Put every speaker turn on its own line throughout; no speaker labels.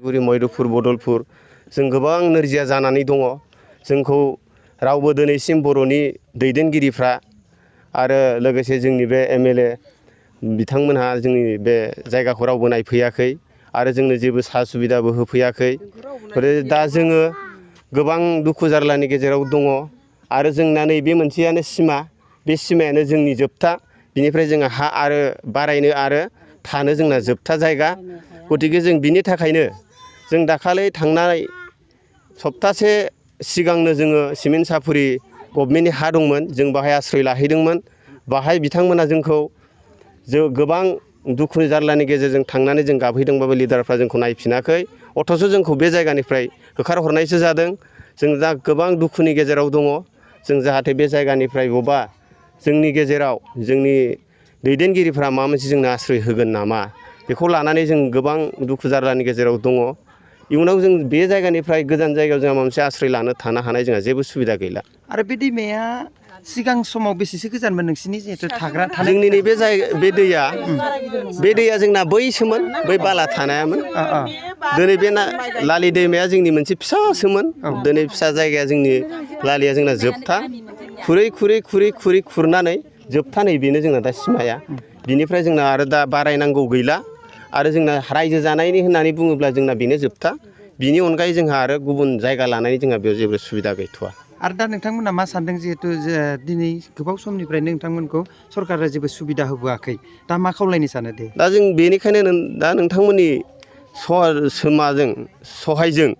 गुरि मैदुपुर बदलपुर जों गोबां नोरजिया जानानै दङ जोंखौ रावबो दिनैसिम बर'नि दैदेनगिरिफ्रा आरो लोगोसे जोंनि बे एमएलए बिथांमोनहा जोंनि बे जायगाखौ रावबो नायफैयाखै आरो जोंनो जेबो सुबिदाबो होफैयाखै दा जोङो गोबां दुखु जारलानि गेजेराव दङ आरो जोंना नैबे मोनसेयानो सिमा बे सिमायानो जोंनि जोबथा बिनिफ्राय जोङो हा आरो बारायनो आरो थानो जोंना जोबथा जायगा गतिके जों बिनि थाखायनो जों दाखालि थांनाय सप्तासे सिगांनो जोङो सिमेन्ट सापुरि गभर्नमेन्टनि हा दंमोन जों बाहाय आश्रय लाहैदोंमोन बाहाय बिथांमोना जोंखौ गोबां दुखु जारलानि गेजेरजों थांनानै जों गाबहैदोंबाबो लिडारफ्रा जोंखौ नायफिनाखै अथ'स' जोंखौ बे जायगानिफ्राय होखारहरनायसो जादों जों दा गोबां दुखुनि गेजेराव दङ जों जाहाथे बे जायगानिफ्राय बबेबा जोंनि गेजेराव जोंनि दैदेनगिरिफ्रा माबा मोनसे जोंनो आश्रय होगोन नामा बेखौ लानानै जों गोबां दुखु जारलानि गेजेराव दङ इयुनाव जों बे जायगानिफ्राय गोजान जायगायाव जोंहा मोनसे आश्रय लानो थानो हानाय जोंहा जेबो सुबिदा गैला
आरो बे दैमाया सिगां समाव बेसेसो गोजानमोन नोंसिनि जिहेतु थाग्रा
जोंनि नैबे बे दैया जोंना बैसोमोन बै बाला थानायामोन दिनै बे लालि दैमाया जोंनि मोनसे फिसासोमोन दिनै फिसा जायगाया जोंनि लालिया जोंना जोबथा खुरै खुरनानै जोबथा नै बेनो जोंना दा सिमाया बिनिफ्राय जोंना आरो दा बारायनांगौ गैला आरो जोंना रायजो जानायनि होननानै बुङोब्ला जोंना बेनो जोबथा बिनि अनगायै जोंहा आरो गुबुन जायगा लानानै जोंहा बेयाव जेबो सुबिदा गैथ'वा
आरो दा नोंथांमोना मा सानदों जिहेतु दिनै गोबाव समनिफ्रायनो नोंथांमोनखौ सरकारा जेबो सुबिदा होबोआखै दा मा खावलायनो सानो दे
दा जों बेनिखायनो दा नोंथांमोननि सहायजों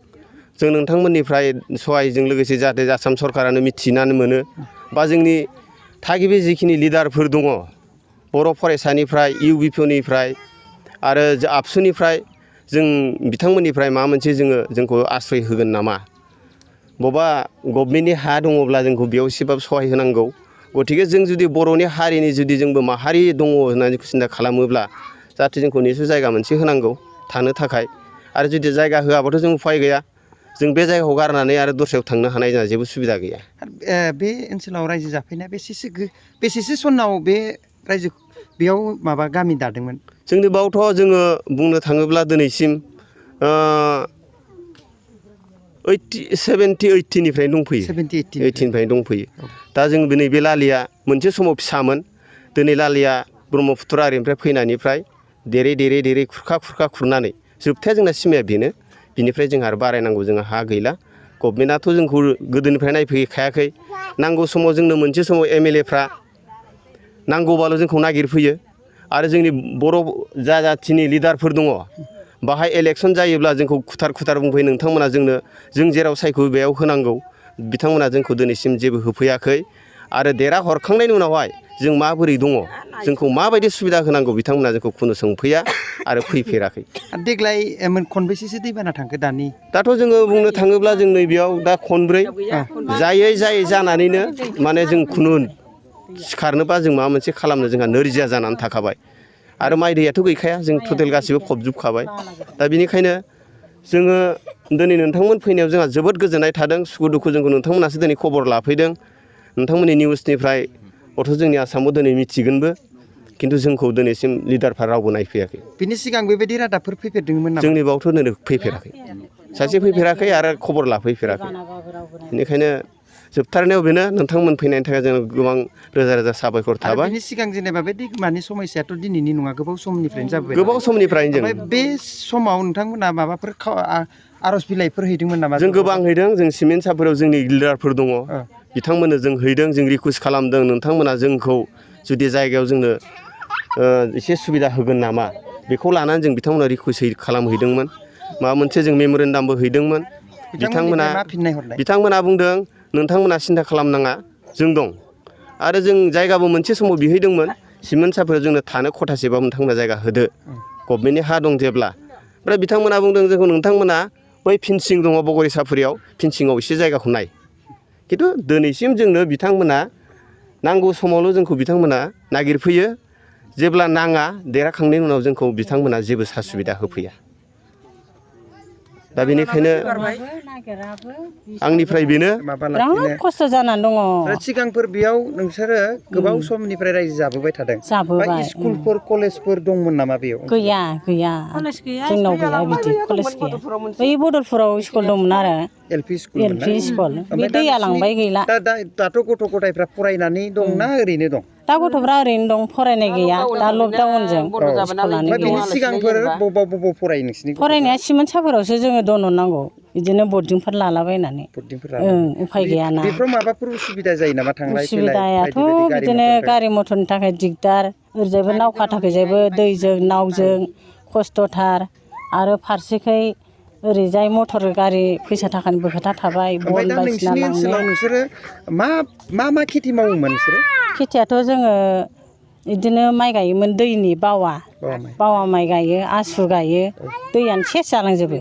जों नोंथांमोननिफ्राय सहायजों लोगोसे जाहाथे आसाम सरकारानो मिथिनानै मोनो बा जोंनि थागिबि जिखिनि लिडारफोर दङ बर' फरायसानिफ्राय इउबिपिनिफ्राय आरो आबसुनिफ्राय जों बिथांमोननिफ्राय माबा मोनसे जोंखौ आश्रय होगोन नामा बबेबा गभर्नमेन्टनि हा दङब्ला जोंखौ बेयाव एसेबाबो सहाय होनांगौ गतिके जों जुदि बर'नि हारिनि जुदि जोंबो माहारि दङ होननानै सिन्था खालामोब्ला जाहाथे जोंखौ निसय जायगा मोनसे होनांगौ थानो थाखाय आरो जुदि जायगा होआबाथ' जों उफाय गैया जों बे जायगाखौ गारनानै आरो दस्रायाव थांनो हानाय जोंहा जेबो सुबिदा गैया
बे ओनसोलाव रायजो जाफैनाया बेसेसो सनाव बे रायजो बेयाव माबा गामि दादोंमोन
जोंनि बावथ' जोङो बुंनो थाङोब्ला दिनैसिम 70-80निफ्रायनो दंफैयो दा जों नैबे लालिया मोनसे समाव फिसामोन दिनै लालिया ब्रह्मपुत्र आरिनिफ्राय फैनायनिफ्राय देरै खुरखा खुरनानै जोबथाया जोंना सिमाया बेनो बिनिफ्राय जोंहा आरो बारायनांगौ जोंहा हा गैला गभर्नमेन्टआथ' जोंखौ गोदोनिफ्राय नायफैखायाखै नांगौ समाव जोंनो मोनसे समाव एमएलएफ्रा नांगौबाल' जोंखौ नागिरफैयो आरो जोंनि बर' जाथिनि लिडारफोर दङ बाहाय इलेक्सन जायोब्ला जोंखौ खुथार बुंफैयो नोंथांमोना जों जेराव सायख'यो बेयाव होनांगौ बिथांमोना जोंखौ दिनैसिम जेबो होफैयाखै आरो देरहाहरखांनायनि उनावहाय जों माबोरै दङ जोंखौ माबायदि सुबिदा होनांगौ बिथांमोना जोंखौ खुनु सोंफैया आरो फैफेराखै
देग्लाय खनबेसेसो दैबाना थांखो दानि
दाथ' जोङो बुंनो थाङोब्ला जों नैबेयाव दा खनब्रै जायै जानानैनो माने जों खुनु सिखारनोबा जों माबा मोनसे खालामनो जोंहा नोरजिया जानानै थाखाबाय आरो माइ दैयाथ' गैखाया जों टटेल गासिबो फबजोबखाबाय दा बिनिखायनो जोङो दिनै नोंथांमोन फैनायाव जोंहा जोबोद गोजोननाय थादों सुखु दुखु जोंखौ नोंथांमोनासो दिनै खबर लाफैदों नोंथांमोननि निउसनिफ्राय जोंनि आसामाव दिनै मिथिगोनबो खिन्थु जोंखौ दिनैसिम लिडारफ्रा रावबो नायफैयाखै
बिनि सिगां बेबायदि रादाबफोर फैफेरदोंमोन नामा
जोंनि बावथ' दिनै फैफेराखै सासे फैफेराखै आरो खबर लाफैफेराखै बेनिखायनो जोबथारनायाव बेनो नोंथांमोन फैनायनि थाखाय जों गोबां रोजा साबायखर थाबाय
बिनि सिगां जेनेबा बे दैमानि समस्याथ' दिनैनि नङा गोबाव समनिफ्रायनो जाबाय
गोबाव समनिफ्रायनो जों
बे समाव नोंथांमोना माबाफोर आर'ज बिलाइफोर हैदोंमोन नामा
जों गोबां हैदों जों सिमेन्ट सापुरियाव जोंनि लिडारफोर दङ बिथांमोननो जों हैदों जों रिकुवेस्ट खालामदों नोंथांमोना जोंखौ जुदि जायगायाव जोंनो एसे सुबिदा होगोन नामा बेखौ लानानै जों बिथांमोना रिकुवेस्ट खालामहैदोंमोन माबा मोनसे जों मेम'रेन्डामबो हैदोंमोन बिथांमोना बुंदों नोंथांमोना सिन्था खालामनाङा जों दं आरो जों जायगाबो मोनसे समाव बिहैदोंमोन सिमेन्ट सापुरियाव जोंनो थानो खथासेबाबो नोंथांमोना जायगा होदो गभर्नमेन्टनि हा दं जेब्ला ओमफ्राय बिथांमोना बुंदों जोंखौ नोंथांमोना बै फिनसिं दङ बगरी सापुरियाव फिनसिङाव एसे जायगाखौ नाय खिन्थु दिनैसिम जोंनो बिथांमोना नांगौ समावल' जोंखौ बिथांमोना नागिरफैयो जेब्ला नाङा देरहाखांनायनि उनाव जोंखौ बिथांमोना जेबो सुबिदा होफैया दा बेनिखायनो आंनिफ्राय बेनो
माबा
बिराद
लाखिनो
खस्थ' जानानै दङ
दा सिगांफोर बेयाव नोंसोरो गोबाव समनिफ्राय रायजो जाबोबाय थादों
जाबोबाय,
बा स्कुलफोर कलेजफोर दंमोन नामा बेयाव
गैया जोंनाव गैया बिदि कलेज गैया बै बदलफुराव स्कुल दंमोन आरो
एलपि स्कुल
एलपि स्कुल बे दैया लांबाय गैला
दाथ' गथ' गथायफ्रा फरायनानै दंना ओरैनो दं
दा गथ'फ्रा ओरैनो दं फरायनाय गैया दा लकडाउनजों स्कुलानो
ओमफ्राय बेनि
गैया
सिगांफोर बबाव फरायो नोंसिनि
फरायनाया सिमोनसाफोरावसो जोङो दोनहरनांगौ बिदिनो बर्डिंफोर लालाबायनानै उफाय गैयाना
बेफोराव माबाफोर उसुबिदा जायो नामा थांलाय फैलाय
उसुबिदायाथ' बिदिनो गारि मथरनि थाखाय दिगदार ओरैजायबो नावखा थाखैजायबो दैजों नावजों खस्थ'थार आरो फारसेखै ओरैजाय मटर गारि फैसा थाखानिबो खोथा थाबाय बन बायदिसिना लांनो
ओनसोलाव नोंसोरो मा खेथि मावोमोन नोंसोरो
खेथियाथ' जोङो बिदिनो माइ गायोमोन दैनि बावा माइ गायो आसु गायो दैयानो सेस जालांजोबो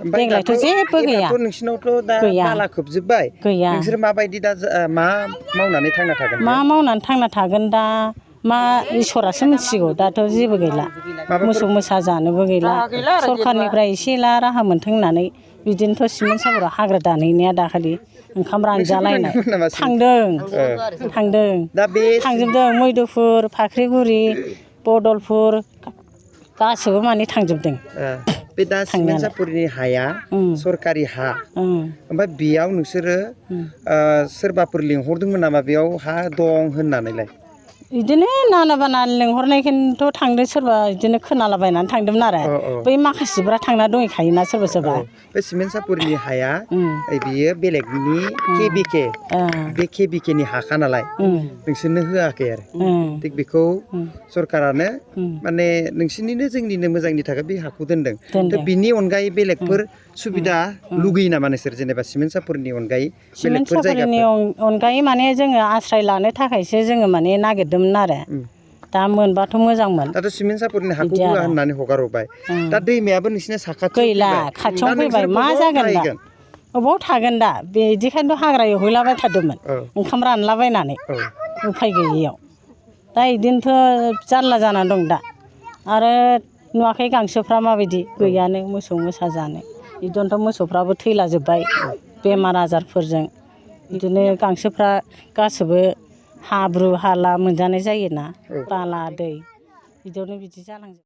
देग्लायथ' जेबो गैया
नोंसिनावथ' दा बाला खोबजोब्बाय
गैया
नोंसोर माबायदि दा मा मावनानै थांना थागोन
मा मावनानै थांना थागोन दा मा इसोरासो मिथिगौ दाथ' जेबो गैला मोसौ मोसा जानोबो गैला सरखारनिफ्राय एसे एला राहा मोनथों होननानै बिदिनोथ' सिमेन्ट सापराव हाग्रा दानहैनाया दाखालि ओंखाम रानजालायनाय थांजोबदों मैदुफुर फाख्रिगुरि बदलफुर गासैबो माने थांजोबदों
बे दा सिमेन्ट सापरिनि हाया सरकारि हा ओमफ्राय बेयाव नोंसोरो सोरबाफोर लिंहरदोंमोन नामा बेयाव हा दं होननानैलाय
बिदिनो नाना बाना लिंहरनायखौथ' थांदों सोरबा बिदिनो खोनालाबायनानै थांदोंमोन आरो बै माखासेफ्रा थांना दंहैखायोना सोरबा सोरबा
बे सिमेन्ट सापरिनि हाया बियो बेलेगनि बे केबिकेनि हाखा नालाय नोंसोरनो होआखै आरो थिग बेखौ सरकारानो माने नोंसिनिनो जोंनिनो मोजांनि थाखाय बे हाखौ दोनदों बिनि अनगायै बेलेगफोर सुबिदा लुगैयो नामा नोंसोर जेनेबा सिमेन्ट सापरिनि अनगायै बेलेगफोर जायगाफोर
अनगायै माने जोङो आश्रय लानो थाखायसो जोङो माने नागिरदोंमोन आरो दा मोनबाथ' मोजांमोन
दाथ' सिमेन्ट सापरिनि हाखौ होआ होननानै हगारहरबाय दा दैमायाबो नोंसिना साखाथियाव
गैला खाथियाव फैबाय मा जागोन दा अबाव थागोन दा बिदिखायनोथ' हाग्रा एवहैलाबाय थादोंमोन ओंखाम रानलाबायनानै उफाय गैयियाव दा बिदिनोथ' जारला जानानै दं दा आरो नुवाखै गांसोफ्रा माबायदि गैयानो मोसौ मोसा जानो बिदिनोथ' मोसौफ्राबो थैलाजोब्बाय बेमार आजारफोरजों बिदिनो गांसोफ्रा गासैबो हाब्रु हाला मोनजानाय जायोना बाला दै बिदियावनो बिदि जालांजोबबाय